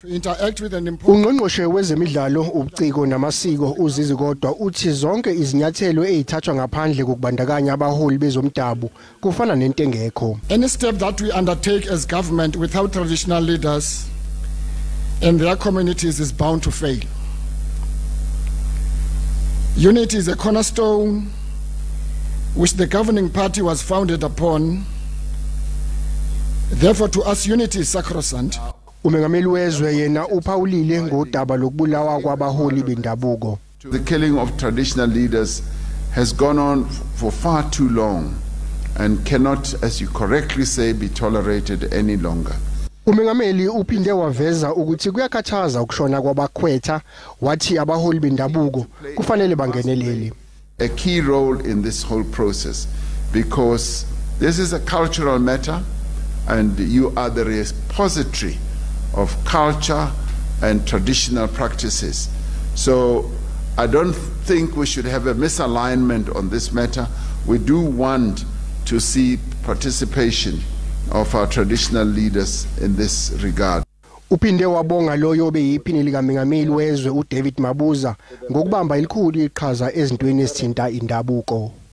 Interact with an important Ungqongqoshe wezemidlalo ubuciko namasiko uzizi kodwa uthi zonke izinyathelo ezithathwa ngaphandle kokubandakanya abaholi bezomdabu kufana nento engekho. any step that we undertake as government without traditional leaders and their communities is bound to fail. Unity is a cornerstone which the governing party was founded upon. Therefore, to us, unity is sacrosanct. Umengameli wezwe yena uphawulile ngodaba lokubulawa kwabaholi bendabuko. The killing of traditional leaders has gone on for far too long and cannot, as you correctly say, be tolerated any longer. Umengameli uphinde waveza ukuthi kuyakhathaza ukushona kwabakhwetha wathi abaholi bendabuko kufanele bangenelele. A key role in this whole process because this is a cultural matter and you are the repository of culture and traditional practices. So I don't think we should have a misalignment on this matter. We do want to see participation of our traditional leaders in this regard. Uphinde wabonga loyo beyiphini likaMengameli wezwe uDavid Mabuza ngokubamba ilikhulu iqhaza ezintweni ezithinta indabuko.